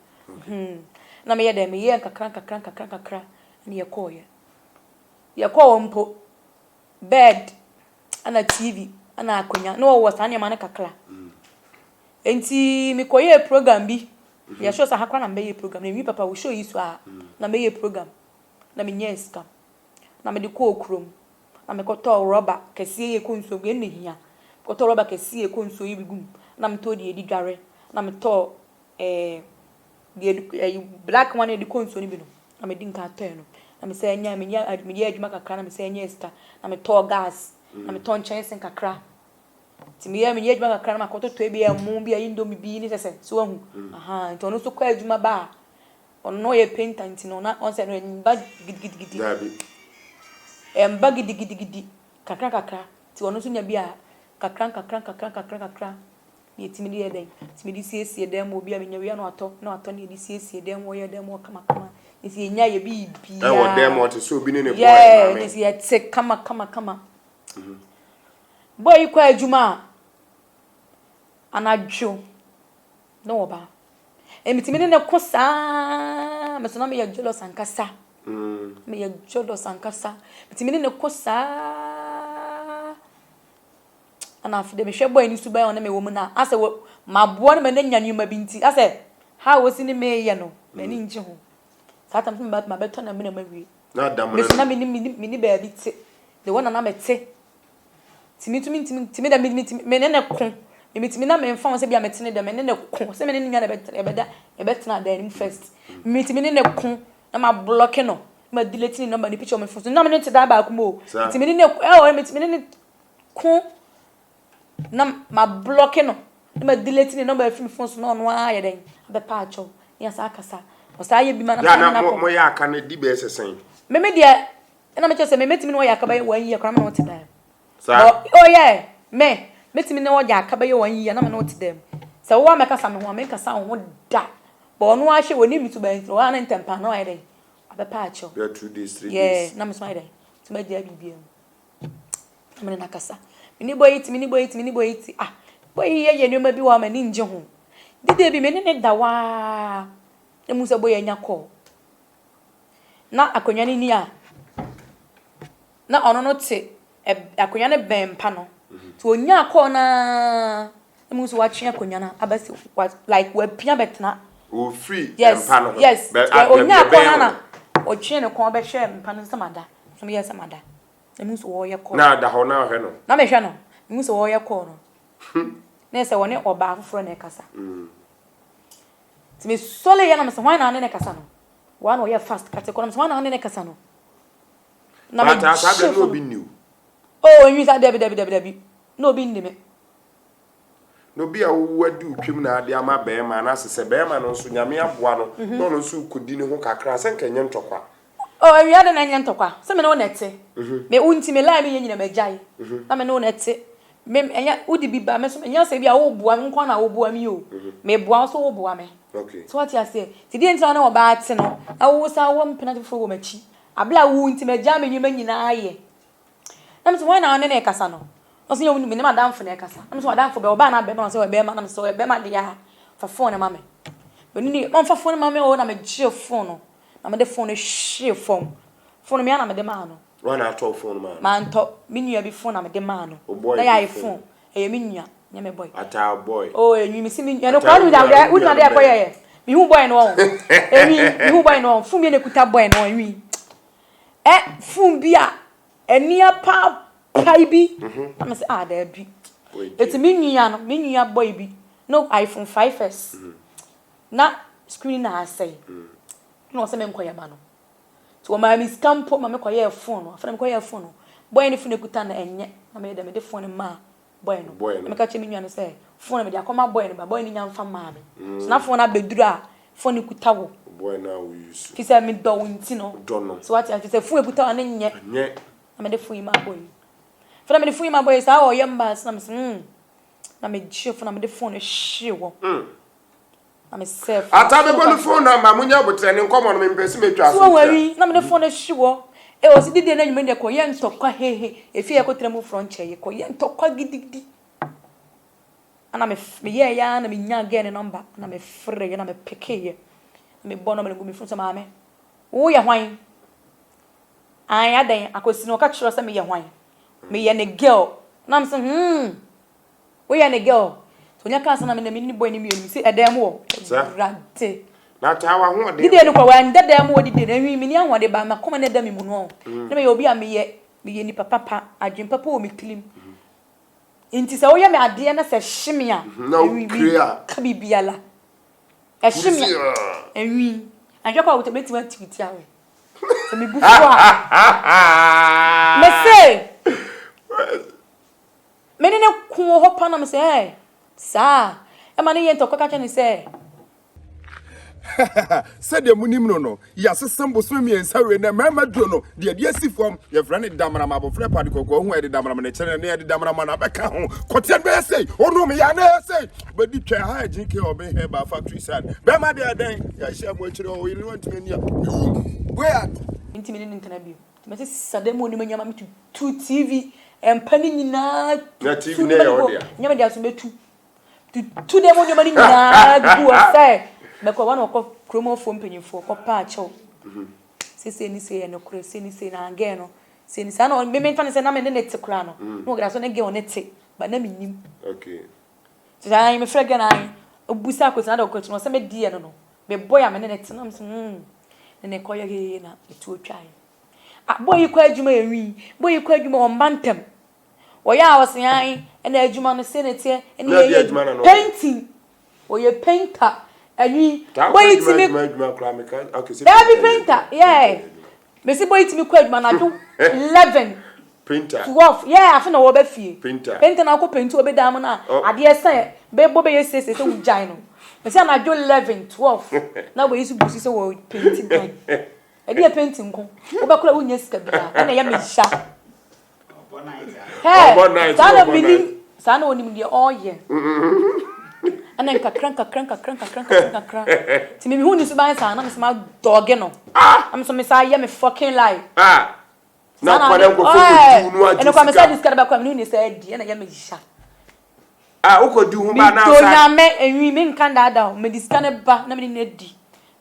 Hmm. Na meyɛ dɛn meyɛɛ nkakra nkakra nkakra nkakra na yɛkɔɔyɛ. Yɛkɔɔ hɔ mpo bed ɛna TV ɛna akonnwa na wɔwɔ saa nneɛma no kakra. Nti mekɔyɛɛ program bi. Meyɛ sure sɛ ha koraa na mebɛyɛ program. Na nwi papa wo show yi so a na mɛyɛ program na menyaa sika na mede kɔɔ kurom. Na mekɔtɔɔ rɔba kɛseɛ yi ɛkɔ nsuo mu, ɛno na ɛhia. Mekɔtɔɔ rɔba kɛseɛ ɛkɔ nsuo yi bi gu mu, na metɔɔ deɛ yɛde dware, na metɔɔ ɛɛ deɛ yɛde ɛyi black one a yɛde kɔ nsuo no bi no, na medi nka tɔɛ no. Na mesɛ nya menya meyɛ adwuma kakra na mesɛ nya sika, na metɔɔ gas, na metɔɔ nkyɛnse kakra. Nti meyɛ meyɛ adwuma kakra na makɔtotɔ ebi ɛmo bi a indomie bi ne sɛ sɛ so wahu. Ahaa nti ɔno nso kɔ adwuma ba a. Ɔno na ɔyɛ painter nti no na ɔn sɛ no ɛmba gidigidigidi. Daabi. Ɛmba gidigidigidi kakra kakra nti ɔno nso nya bi a kakra nkakra nkakra nkakra nkakra na yɛtumi de yɛ dɛn tumi de siesie dan mu obi a menya wei a na watɔ na watɔ na yɛde siesie dan mu ɔyɛ dan mu kamakama nti yɛnya yɛ biribiara. Ɛwɔ dan mu ɔte sɛ obi ne ne boy maame. Yeah nti yɛte kama kama kama. Boy yi kɔ adwuma a anadwo na ɔba. Metumi ne no ko saa, me so na meyɛ jealous ankasa. Meyɛ jealous ankasa. Metumi ne no ko saa. Ɛna afei de mehwɛ boy no suban a ɔne me wɔ mu no a, asɛ wɔ maboa no ma no anya nneɛma bi nti, asɛ how osi ne me yɛ no, m'ani ngye ho. Saa tam so mabɛtɔ na mena mawie. Me so na me ni baabi te. De wɔ na na mete. Tumi tumi ntumi ntumi dɛ me metumi me ne no ko me metumi na memfa ho sɛ bia mete ne dɛ me ne no ko sɛ me ne ne nua na ɛbɛda ɛbɛtena dan no mu first me metumi ne no ko na ma blɔke no ma delete ne number ne picture wɔ me phone so na me ne no te dan baako mu o metumi ne no ɛwɔ metumi ne no ko na ma blɔke no na ma delete ne number afiri me phone so na ɔno ara ayɛ dɛn abɛpa akyɛw. Ne yɛasan akasa. Ɔsan yɛ bi ma na Yɛ a mesan na ne no mo akɔ. moyɛ aka no di bɛyɛ sɛ sɛn? Me me deɛ, ɛna mekyerɛ sɛ me mɛtumi ne wo ayɛ aka bɛyɛ one year koraa me ne wo te dan mu. Saa? But oh yeah, me mɛtumi ne wo ayɛ aka bɛyɛ one year na me ne wo te dan mu. Sɛ wo ammɛkasa me ho a, menkasa wo ho da. But ɔno ara hwɛ, ɔnim me suban nti no, ɔyɛ a na ntɛm paa na wayɛ dɛn? Wabɛpa akyɛw. Bɛyɛ 2 days, 3 Yeah, days. na me nso mayɛ dɛn? Nti magyae biribiara mu. Na me ne no akasa. Me ne boy yi te, me ne boy yi te, me ne boy yi te. Ah, boy yi yɛ nneɛma bi wɔ hɔ a m'ani ngye ho. Nti da bi me ne no da hɔ ara, na mehu sɛ boy yi anya call. Na akonnwa no ni a, na ɔno no te akonnwa no bɛn mpa no. Nti onyaa call no ara, na mehu sɛ watwe akonnwa no abɛsi, wa like wapia bɛtena. Ofiri Yes, mpa no ho. yes. Bɛ a baabi Onyaa call ɛbɛn no wo na no. ɔtwee ne kɔn bɛhwɛɛ mpa no so sɛ mada. So meyɛɛ sɛ mada. Na mehu sɛ wɔreyɛ call. Na da hɔ na ɔhwɛ no. Na mehwɛ no, mehu sɛ wɔreyɛ call no. Na yɛ sɛ wɔne ɔbaa foforɔ na ɛkasa. Nti mesɔreeɛ na mesɛ hwan na ane ne kasa no? Waa na ɔyɛ fast kate kɔ na mesɛ hwan na ane ne kasa no? Na me But saa berɛ na obi nni wo. Oh, enwi sa dabi dabi dabi dabi. Na obi nni me. Na obi a wowu adi wo twam na ade ama bɛrima anaasɛ sɛ bɛrima no nso Nyame aboa no na ɔno nso rekɔdi ne ho kakra sɛ nka ɛnyɛ ntɔkwa. Oh, awia de na ɛnyɛ ntɔkwa. Sɛ me ne wo na ɛte. Me wo nti me lie me yɛ nyina magyae. Na me ne wo na ɛte. Me ɛnyɛ wode bi ba me so ɛnyɛ sɛ bi a woboa me nko na woboa me o. Me boa wo so woboa me. Okay. So wate aseɛ? Nti deɛ nti na wo ne ɔbaa te no na wo san wɔ mpena foforɔ wɔ m'akyi. Abla wo nti magyae me nneɛma nyinaa yɛ. Na me sɛ hwan na ɔne ne kasa no? Ɔsɛ yɛ me ne m'adamfo na ɛkasa. Na me sɛ w'adamfo bɛ ɔbaa anaa bɛrima? Ɔsɛ ɔyɛ bɛrima. Na me sɛ ɔyɛ bɛrima deɛ a fa phone no ma me. Ɔne ne ɔmfa phone no ma me o na megyee phone no. Na mede phone no hwee fam. Phone no me ara na mede maa no. Woana na atɔ phone no maa no? Mantɔ. Me nua bi phone na mede maa no. Wo boy Na yɛ bi ayɛ phone? phone. Ɛyɛ me nua, nyɛ me boy. Ataa boy. Oh, enwi me si me nua. Ɛno Ataa koraa wo wonim nua, deɛ wo wonim nua adeɛ no ɛkɔyɛ bɛn? yɛ. Mehu boy no ɔho. Enwi, mehu boy no ɔho. Phone bi na ekuta boy no enwi. Ɛ phone bi a ani apaapae bi. Na me sɛ ah daabi. Wei Eti deɛ. me nua no, me nua boy bi, no iPhone 5S. Na screen no asɛe. Na ɔsɛ menkɔyɛ ma no. Nti wɔmaa me sika mpo ma mekɔyɛɛ phone no. Afei na mekɔyɛɛ phone no, boy no phone ekuta no ɛnyɛ. Na meyɛ dɛ mede phone no maa boy no. Boy Na no. meka kyerɛ me nua no sɛ phone no mede akɔma boy no ba boy no nya mfa mmaa me. So na phone no abɛduru a phone no kuta wo. Boy no a wo use. Fi sɛ medɔ wo nti no. Dɔ no. So wate ase sɛ phone ekuta wo no nyɛ. Ɛnyɛ. Na mede phone yi maa boy yi. Afei na mede phone yi maa boy yi saa ɔyɛ mmaa so na mese hmm. Na megyee phone na mede phone no hwee hɔ. Na me sɛ phone. Ata bɛbɔ no phone number mo nya abotrɛ ne nkɔmɔ no mempɛ sɛ mɛtwa So so wɔn ntia. awi na mede phone no hwe hɔ. E ɔsi didi na enyimire deɛ kɔ yɛ ntɔkwa hehe. Efie yɛ kɔ tena mu frɔ nkyɛ yɛ kɔ yɛ ntɔkwa gidigidi. Ana me me yɛ ya na me nya girl ne number na me frɛ yɛ na me peke yɛ. Na me bɔ number no gu me phone so maame. Wo yɛ hwan? An adɛn akosi no ɔka kyerɛ sɛ me yɛ hwan? Me yɛ ne girl. Na me sɛ hmm. Woyɛ ne girl. Sɛ onya kaa sɛ na me na me ne boy ne mmienu me si ɛdan mu wɔ. Awurade. Na taa w'ahoɔden. Dide no kɔ wɛn dan mu wɔ dide no enwi me ni ahoɔden ba makoma na ɛda me mu no. Na meyɛ obi a meyɛ meyɛ nipa papa adwene papa wɔ me tirim. Nti sɛ woyɛ me adeɛ na sɛ hye me a. Na wo kire a. Ka biribiara. Ɛhye me a enwi. Anhwɛ kɔ a wotɛ mɛtumi ati wo ti awe. Sɛ me bu fu a. Mese. Me ne no ko wɔ hɔ paa na mesɛ ɛɛ saa ɛma ne yɛ ntɔkwa ka kyerɛ no sɛ. Sɛdeɛ monim no no, yɛasesa bosome mmiɛnsa wei na mmarima duro no deɛ yɛde asi fam yɛfrɛ no damram abɔfra pade kɔkɔɔ ho a yɛde damram no kyerɛ na yɛde damram no abɛka ho kɔteɛ no bɛyɛ sei ɔnom yɛ ana ɛyɛ sei bɛdi twɛ ha GK ɔbɛn herbal factory side bɛrima deɛ ɛdɛn yɛhyɛ mo akyire ɔyere no antumi ani a mewu wei a Mentumi ne no ntena bio. Nti mɛsesa dan mu hɔ nneɛma nyinaa ma metutu TV, mpa no nyinaa Na TV tutu no nneɛma yɛ no wo gu dea. nyɛ me dea so mɛtu. Tutu dan mu nneɛma no nyinaa gugu hɔ sɛ mɛkɔ hɔ na ɔkɔ kurom hɔfoɔ mpanyinfoɔ kɔpa akyɛw. Sɛ sei ne sei yɛ nokorɛ, sei ne sei na girl no sei ne saa na me memfa no sɛ na me ne ne te koraa no na ɔda so ne girl no te but na mennim. Okay. Nti saa mefrɛ girl no ae, ɔbusa question na ɔde question ɔsɛ me deɛ no no Me boy a me ne no te na me sɛ hmm ne ne kɔyɛ hehe na etuo twae. Ah boy yi kɔ adwuma yɛ nwi, boy yi kɔ adwuma ɔmba ntɛm. Ɔyɛ a ɔse an ɛna adwuma no sei na ɛteɛ ɛne Na yɛyɛ ɛde adwuma na no ɔyɛ. painting. Ɔyɛ painter ɛnwi. Taa Boy kɔ yi adwuma tumi adwuma adwuma koraa meka okay sɛ Daabi painter yɛ painter adwuma. yeah. Painter yɛ adwuma. Mesi boy yi tumi kɔ adwuma anadwo 11. Painter. 12 yeah afe na wɔba fie. Painter. Painter na akɔ painti obi dan mu na Oh. adeɛ sɛ bɛbɔ bɛyɛ siesie sɛ wogyae no. Mese anadwo 11, 12 na wei nso gu so sɛ wɔ penti dan. Ɛde yɛ penti nko. Wobɛkora wonya sika biara. Ɛna ɛyɛ me ya. Hey, saa na menim, saa na onim deɛ ɔreyɛ. Ɛna nkakra nkakra nkakra nkakra nkakra nkakra. Nti me mehu ne suban saa na mesɛ ma dɔge no. Na me so me saa yɛ me fucking lie. Ah. Na kwa na nkɔfo kɔ du no agye sika. Ɛna kwa me sɛ de sika de bɛkɔ me ne ne sɛ adi ɛna yɛ me ya. Ah, wokɔ du ho ba na sa. Me do nyame enwi me nka daadaa o. Me de sika ne ba na me ne ne di.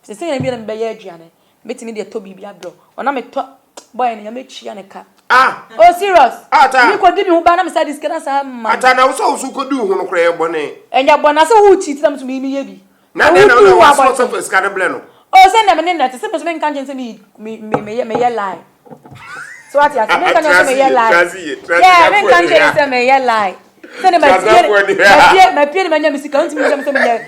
Sɛ sɛ yɛn bi na me bɛyɛ aduane. Mɛtumi de atɔ biribi abrɛ wo. Ɔna metɔ boy no nyame tua ne ka. Ah! Oh serious? Ata! Me kɔ di me ho ba na me sa di sika na saa ma. Ata na wo sɛ wo so kɔ di wo ho no koraa yɛ bɔne. Ɛnyɛ bɔne na sɛ wo cheat na me so me yɛ bi. Na dɛn na wo na wo asɔ sɛ fa sika no brɛ no. Oh sɛ na me ne na te sɛ me so me nka nkyɛn sɛ me me me me yɛ lie. So ate ase me nka nkyɛn sɛ me yɛ lie. Yeah me nka nkyɛn sɛ me yɛ lie. Sɛ ne ma pie ma pie ma pie ne ma nya me sika wontumi mbusa me sɛ menya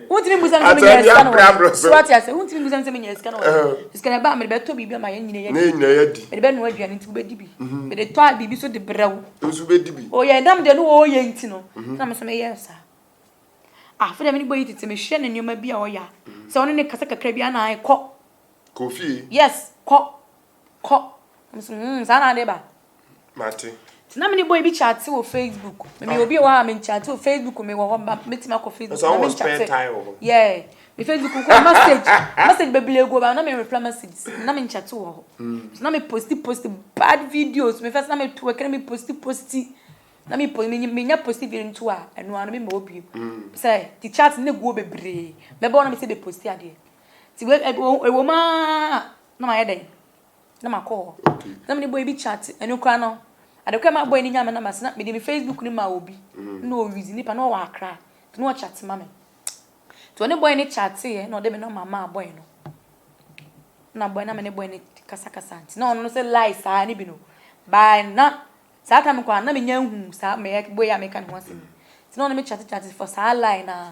wontumi mbusa me sɛ menya sika no wɔ so ate ase wontumi mbusa me sɛ menya sika no wɔ sika no ba mede bɛtɔ biribi ama yɛn nyina yɛ di mede bɛnoa aduane nti wobɛdi bi mede tɔ a biribi so de brɛ wo nso bɛdi bi ɔyɛ nam deɛ no wɔyɛ nti no na me so meyɛ saa afei deɛ mene bɔ yi tete mehwɛ ne nneɛma bi a ɔyɛ a sɛ ɔne ne kasa kakra bi ana kɔ kɔ fie yes kɔ kɔ saa na ade ba Mate. Nti na me ne boy bi chatte wɔ Facebook. Me meyɛ obi a wɔ ha a me nchatte wɔ Facebook me wɔ hɔ ba metumi akɔ Facebook na me spare nchatte. time wɔ hɔ. Yeah. Me Facebook nko message message bebree gu hɔ ba na me reply messages na me nchatte wɔ hɔ. So na me posti posti bad videos me first na me twerk na me posti posti na me post me me nya posti video nto a ɛno ara no me ma hɔ bio. Sɛ ti chat no gu hɔ bebree. Mɛba hɔ na me sɛ bɛ posti adeɛ. Ti wei ɛwɔ mu ara na mayɛ dɛn. Na makɔ hɔ. Na me ne boy bi chat. Ɛno koraa no, ade koraa ma boy no nyaa me number na mede me Facebook no maa obi. Na ɔuse nipa na ɔwɔ Accra. Nti na ɔchat ma me. Nti ɔne boy no chateeɛ na ɔde me number maa boy no. Na boy na me ne boy no kasakasa. Nti na ɔno no sɛ lie saa ne bi no. By na saa time koraa na menya nhu saa me boy a meka ne ho asɛm yi. Nti na ɔne me chat chat for saa lie na.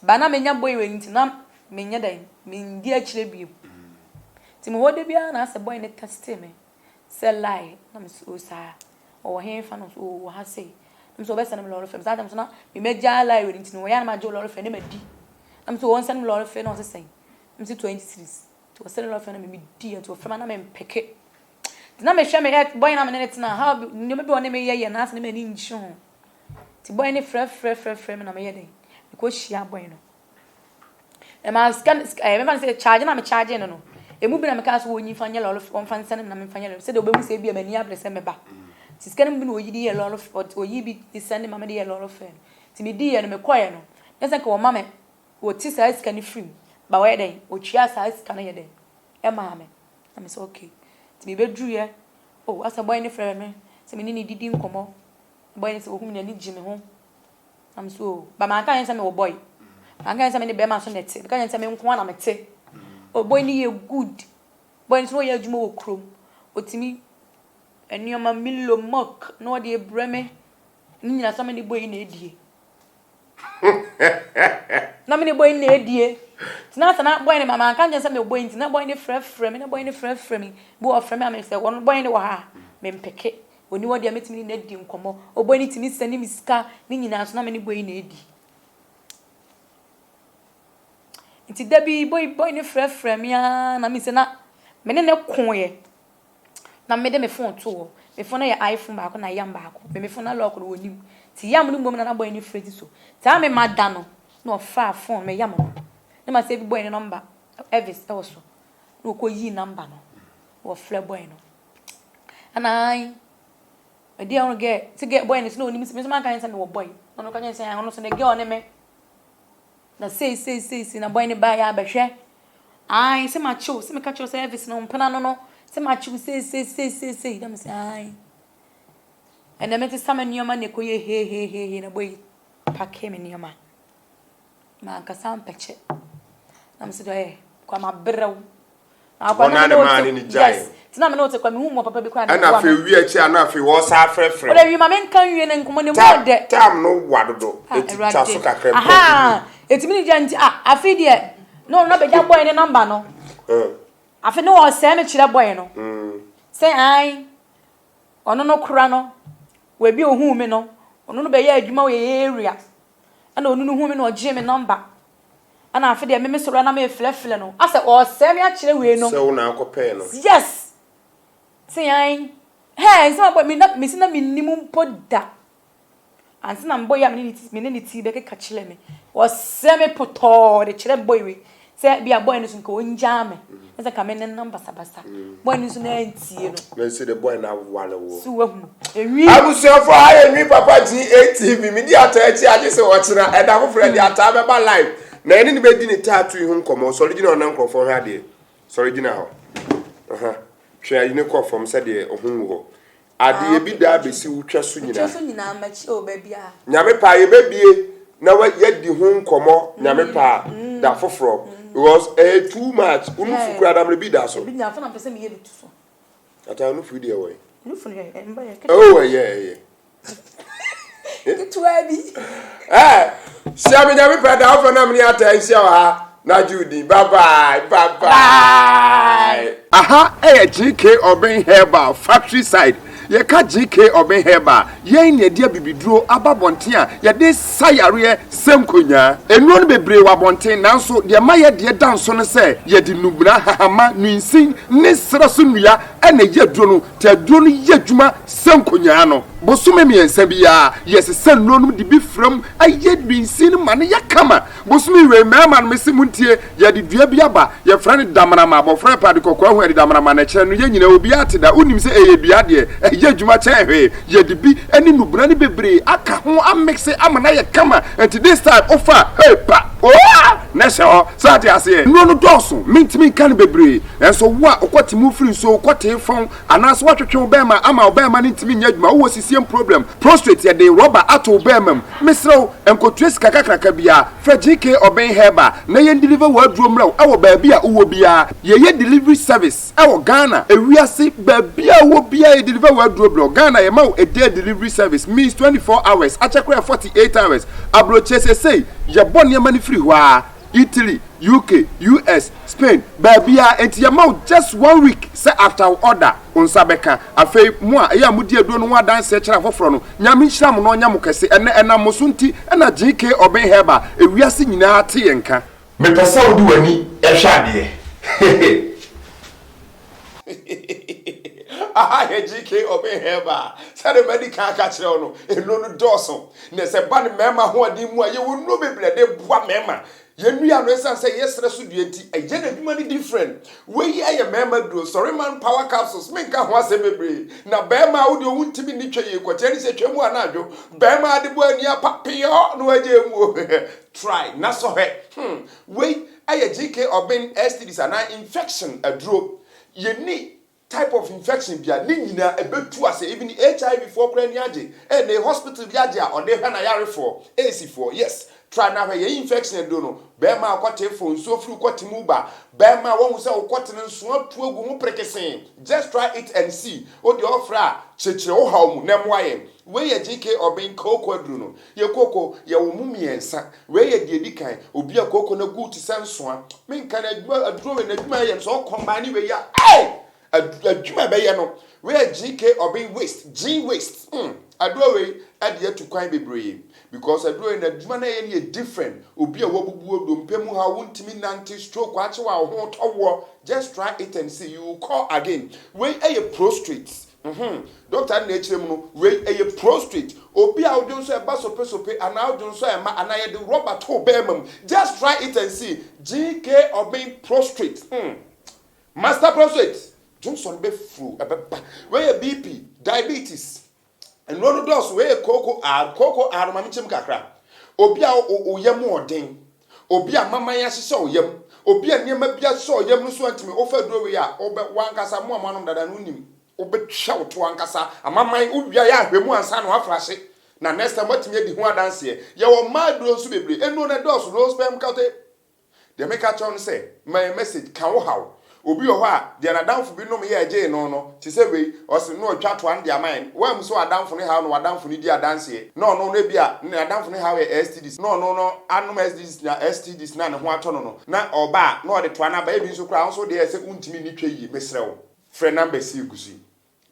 Ba na menya boy wei nti na menyɛ dɛn mendi akyire bio. Nti mewɔ hɔ da biara na asɛ boy no textee me sɛ lie na mese oh saa ɔwɔ henfa na ɔse oh ɔwɔ ha sei na mese ɔbɛsɛne me lɔre fare saa time so na me magyaa lie wei nti no ɔyɛ a na magye wo lɔre fare na madi na mese oh ɔnsɛne me lɔre fare na ɔse sɛn na mese 20 cedis nti ɔsɛne lɔre fare na me medi nti ɔfrɛ me na mempeke nti na mehwɛ me ex boy na me ne ne tena how nneɛma bi a ɔne me yɛ yɛ na asɛ ne m'ani ngye ho nti boy no frɛ frɛ frɛ frɛ me na meyɛ dɛn mekɔ hyia boy no Ɛmaa sika no sika ɛɛ mɛfa no sɛ charge na me charge no no emu bi na mekaa sɛ wɔnyi mfa nyɛ lɔre wɔmfa nsɛne me na memfa nyɛ lɔre sɛdeɛ wɔbɛhu sɛ ebia m'ani abere sɛ mɛba nti sika no mu bi na wɔyi de yɛ lɔre wɔyi bi de sɛne ma mede yɛ lɔre fare no nti mediiɛ no mekɔeɛ no na sɛ nka wɔma me wɔte saa sika no firi mu ba wɔyɛ dɛn wɔtua saa sika no yɛ dɛn ɛmaa me na me sɛ okay nti mebɛduruiɛ oh asɛ bɔyɛ no frɛ me sɛ me ne ne didi nkɔmmɔ bɔyɛ no sɛ wɔhu me n'ani gye me ho Na me so oh, but manka ankyerɛ no sɛ mewɔ boy. Manka ankyerɛ no sɛ me ne bɛrima nso na ɛte. Meka kyerɛ no sɛ me nko ara na mete. Oh, boy no yɛ good. Boy no nso na ɔyɛ adwuma wɔ kurom. Ɔtumi nneɛma Milo, milk na ɔde abrɛ me. Ne nyinaa nso na me ne boy yi na ɛdie. Na me ne boy no na ɛdie. Nti na sɛ na boy no, manka ankyerɛ no sɛ mewɔ boy nti na boy no frɛfrɛ me, na boy no frɛfrɛ me. Bi wɔ hɔ ɔfrɛ me a me sɛ ɔno boy no wɔ ha a, mempeke. Ɔni hɔ deɛ mɛtumi ne no adi nkɔmmɔ. Ɔbɔ yi tumi sɛne me sika ne nyinaa nso na me ne boy yi na ɛdi. Nti da bi boy boy no frɛfrɛ me ara na me sɛ na me ne no koeɛ. Na mede me phone too hɔ. Me phone no yɛ iPhone baako na yam baako. Me me phone na lock no wɔ nim. Nti yam no mmom na na boy no frɛ di so. Saa me ma da no na ɔfaa phone me yam no. Na ma save boy no number Elvis ɛwɔ so. Na ɔkɔ yii number no. Na ɔfrɛ boy no. Ɛna ae ɛdeɛ ɔno girl sɛ girl boy no sɛ na ɔnim sɛ me nso manka ne sɛ mewɔ boy na ɔno ka kyerɛ sɛ ɔno nso ne girl ne me na sei sei sei sei na boy no baeɛ abɛhwɛ ae sɛ makyew sɛ meka kyerɛ sɛ Elvis no mpena no no sɛ makyew sei sei sei sei sei na me sɛ ae ɛnna mete sa me nneɛma na ɛkɔyɛ hehehehe na boy pake me nneɛma. Mankasa ampɛkyɛ. Na mese dɛ ɛ kwa mabrɛ wo. Na akwa Hɔ na na me ne ne wo maa te ne ne gyae. yes. Nti na me ne wo te kwa mehu mmɔ papa bi koraa na Ɛna ɛboa afei me. wie akyi a na afei wɔsan afrɛfrɛ Wode wo. wie ma menka nwie no nkɔmmɔ no emu Tam ɔdɛ. tam no wa dodo Ah eti twa so Awurade. kakra mpɔ Ahaa eti me ne gya nti ah afei deɛ na ɔno abɛgya boy ne number no. Afei na ɔresɛe me kyerɛ boy no. Sɛ ae ɔno no kora no baabi a ohuu me no ɔno no bɛyɛ adwuma wɔ yɛn area. Ɛna ɔno no huu me na ɔgyee me number. Ɛna afe deɛ me me sɔre a na me frɛfrɛ no asɛ ɔresɛe me akyerɛ wei nom. Sɛ wo na akɔ pɛɛ no. Yes! Se ae. Hɛɛ nsɛm a bɔ me na me se na me nim mpo da. Ansa na me boy a me ne ne me ne ne ti bɛkeka kyerɛ me. Ɔsɛe me potɔɔ de kyerɛ me boy wei sɛ bi a boy no so nka ɔngyaa me. Na sɛ nka me nenam basabasa. Boy no nso na antie no. Na nso de boy no awale wo. So wahu. Enwi. Abusuafo ha yɛ Nwi Papa GATV. Medi ataa akyi agye sɛ ɔkyena ɛda foforɔ yɛde ataa bɛba live. Na yɛne no bɛdi ne tattoo yi ho nkɔmmɔ. Sɔre gyina hɔ na nkurɔfoɔ nhwɛ adeɛ. Sɔre gyina hɔ. Aha. Twe ayi no kɔ fam sɛdeɛ ɔho ngu hɔ. Adeɛ bi daa bɛsi wo twa so nyinaa. Twa so nyinaa makyi o baabi a. Nyame paa yɛbɛbie na yɛadi ho nkɔmmɔ Nyame paa da foforɔ because ɛyɛ too much wo nufu koraa damere bi da so. Ebi nya afei na mpɛ sɛ meyɛ bi to so. Ata nufu deɛ wɔ yi. Nufu no hwɛ mba yɛ. Oh ɛyɛ ɛyɛ. Ketewa bi. Ɛɛ hyia me Nyame pɛ da foforɔ na mene ata nhyia wɔ ha. Na gye wo din. Bye bye. Bye bye. Aha yɛ GK Urban Herbal factory side. Yɛka GK Urban Herbal a, yɛn na yɛde abibiduro aba abɔnten a yɛde sa yareɛ sɛ nkonyaa. Nnuro no bebree wɔ abɔnten nanso deɛ ɛma yɛ deɛ da nso ne sɛ yɛde nnubena, hahama, nnuinsin ne serɛ so nnua na ɛyɛ aduro no. Nti aduro no yɛ adwuma sɛ nkonyaa no. Bosome mmiɛnsa biara yɛsesa nnuro no de bi fra mu yɛ nnuinsin no ma no yɛ kama. Bosome wei, mmarima no, mese montie, yɛde dua bi aba, yɛfrɛ no damanama, abɔfra repɛ ade kɔkɔɔ ahu ɛde damanama na ɛkyerɛ no, yɛn nyinaa obiara te da, wonim sɛ ɛyɛ dua deɛ, ɛyɛ adwuma kyɛn hwee, yɛde bi ne nnubena no bebree aka ho amekse ama no ayɛ kama, nti this time wofa a, hey, pa, oa, na ɛhyɛ hɔ, so ate aseɛ? Nnuro no dɔɔso, mentumi nka no bebree, nanso wo a wokɔte mu firi nsuo, wokɔtee fɔn, anaasɛ woatwetwe wo bɛɛma ama wo bɛɛma no ntumi nyɛ adwuma, wowɔ sisiem problem, prostrate, yɛde rɔba ato wo bɛɛma mu, Mesrɛ wo, nkotua sika kakraka biara. Frɛ GK Obeng Herbal na yɛn deliver w'aduro mmerɛ wo wɔ baabi a wowɔ biara. Yɛyɛ delivery service wɔ Ghana, ewiase baabi a wowɔ biara yɛ deliver w'aduro brɛ wo. Ghana yɛma wo a day delivery service means 24 hours, akyɛ koraa yɛ 48 hours. Aburokyire seesei yɛbɔ nneɛma no firi hɔ ara. Italy, UK, US, Spain, baabiara, enti yɛma wo just one week sɛ after wo order wo nsa bɛka. Afei mo a ɛyɛ a modi aduro no ho adanseɛ kyerɛ afoforɔ no, Nyame nhyira mo na ɔnyɛ mo kɛse. Ɛnnɛ ɛnam mo so nti na GK Obeng Herbal ewiase nyinaa te yɛn nka. Mepɛ sɛ wode w'ani hwɛ adeɛ. Hehe. Aha yɛ GK Obeng Herbal. Sɛdeɛ madi kan aka akyerɛ wo no, nnuro no dɔɔso. Na sɛ ɛba no mmarima ahoɔden mu a, yɛwɔ nnuro bebree a ɛde boa mmarima. Yɛn nnua no, ɛsiane sɛ ɛyɛ serɛ so dua nti, ɛyɛ n'adwuma no different. Wei yɛ mmarima duro, Sɔreman Power Capsules, menka ho asɛm bebree. Na barima a wo deɛ wontumi nni twa yie, kɔkyɛ ne sɛ twa mu anadwo. Barima a de bɔ ani apa, peyɔɔ na wagye mu o. Try na sɔ hwɛ. Hmm, wei yɛ GK Obeng STDs anaa infection aduro. Yɛnni Type of infection bia ne nyinaa ɛbɛtu ase even HIV foɔ koraa ani agye ɛnɛ hospital bi agye a ɔde hwɛ n'ayarefoɔ AIDS foɔ yes try na hwɛ yɛn infection aduro no bɛɛma a ɔkɔte fo nsuo firi wo kɔte mu ba bɛɛma a wahu sɛ wo kɔte no nso atu agu ho prekesee just try it and see wo deɛ ɔfrɛ a kyerɛkyerɛ wo haw mu na ɛmoa yɛn wei yɛ GK Ɔben kooko aduro no yɛ kooko yɛwɔ mu mmiɛnsa wei yɛ deɛ ɛdi kan obi a kooko no agu te sɛ nsoa Menka no adwuma aduro wei n'adwuma yɛ no sɛ ɔkɔmban ne wei a ei adwuma ɛbɛyɛ no wei yɛ GK ɔben waste G waste mm aduro wei ɛde atu kwan bebree because aduro wei n'adwuma no ɛyɛ no yɛ different obi a wabubu odompe mu ha wontumi nante stroke akyew a wo ho tɔ woɔ just try it and see you will call again wei ɛyɛ prostrate Mhmm doctor no na ɛkyerɛ mu no wei ɛyɛ prostrate obi a wodwo nso ɛba sope sope anaa wodwo nso ɛma anaa yɛde rubber to wo bɛɛma mu just try it and see GK Obeng prostrate hmm master prostrate dwonsɔ no bɛ furu ɛbɛba wei yɛ BP diabetes nnuro no dɔɔso wei yɛ kooko R kooko R no ma me kyɛm kakra obi a wo yam ɔden obi a maman ahyehyɛ wo yam obi a nneɛma bi ahyehyɛ wo yam no so antumi wofa aduro wei a wobɛ wankasa mo a moanom dada no wonim Wobɛtwa wo to ankasa. Amaman, wowia yɛ ahwɛ mu ansa na woafrahye. Na next time woatumi adi ho adanseɛ. Yɛwɔ mmaa aduro nso bebree. Nnuro no ɛdɔɔso, low sperm count. Deɛ meka kyerɛ wo ne sɛ, ma yɛn message, ka wo haw. Obi wɔ hɔ a, deɛ n'adamfo bi nom yɛ ɛgyee no no, te sɛ wei, ɔse na ɔtwa toa no de ama yɛn. Woammu sɛ w'adamfo no haw na w'adamfo no di adanseɛ. Na ɔno no ebia n'adamfo no haw yɛ STDs, na ɔno no anom STDs na STDs na ne ho atɔ no no, na ɔba a, na ɔde toa no aba. Ebi nso koraa, wo nso wo deɛ ɛyɛ sɛ wontumi nni twa yie. Mesrɛ wo. Frɛ numbers yi egu so yi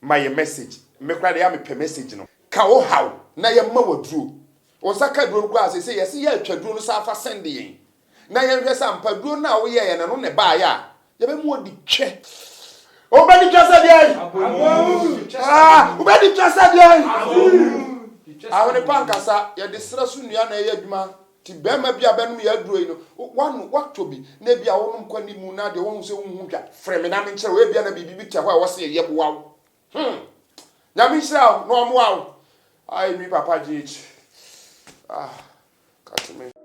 ma yɛ message. Me koraa deɛ ɛyɛ a mepɛ message no. Ka wo haw na yɛmma wo aduro. Wo nsa ka aduro no koraa a seesei yɛse yɛatwa aduro no saa fa send yɛn. na yɛnhwɛ sɛ ampa duro no a woyɛeɛ no ɛno na ɛbaeɛ a, yɛbɛma wadi twɛ. Wobɛdi twɛ sɛ deɛn? Ah, wobɛdi twɛ sɛ deɛn? Ahwene pa nkasa, yɛde serɛ so nnua na ɛyɛ adwuma. Nti bɛrima bi a bɛnom yɛ aduro yi no, wano, watɔ bi, na ebi a wonom kɔ anim na deɛ wohu sɛ wonhu dwa, frɛ me na menkyerɛ wo, ebia na biribi bi tɛ hɔ a ɛwɔ sɛ yɛyɛ boa wo. Hmm. Nyame nhyira wo na ɔmmoa wo. Ai, me papa GH. Ah, kate me.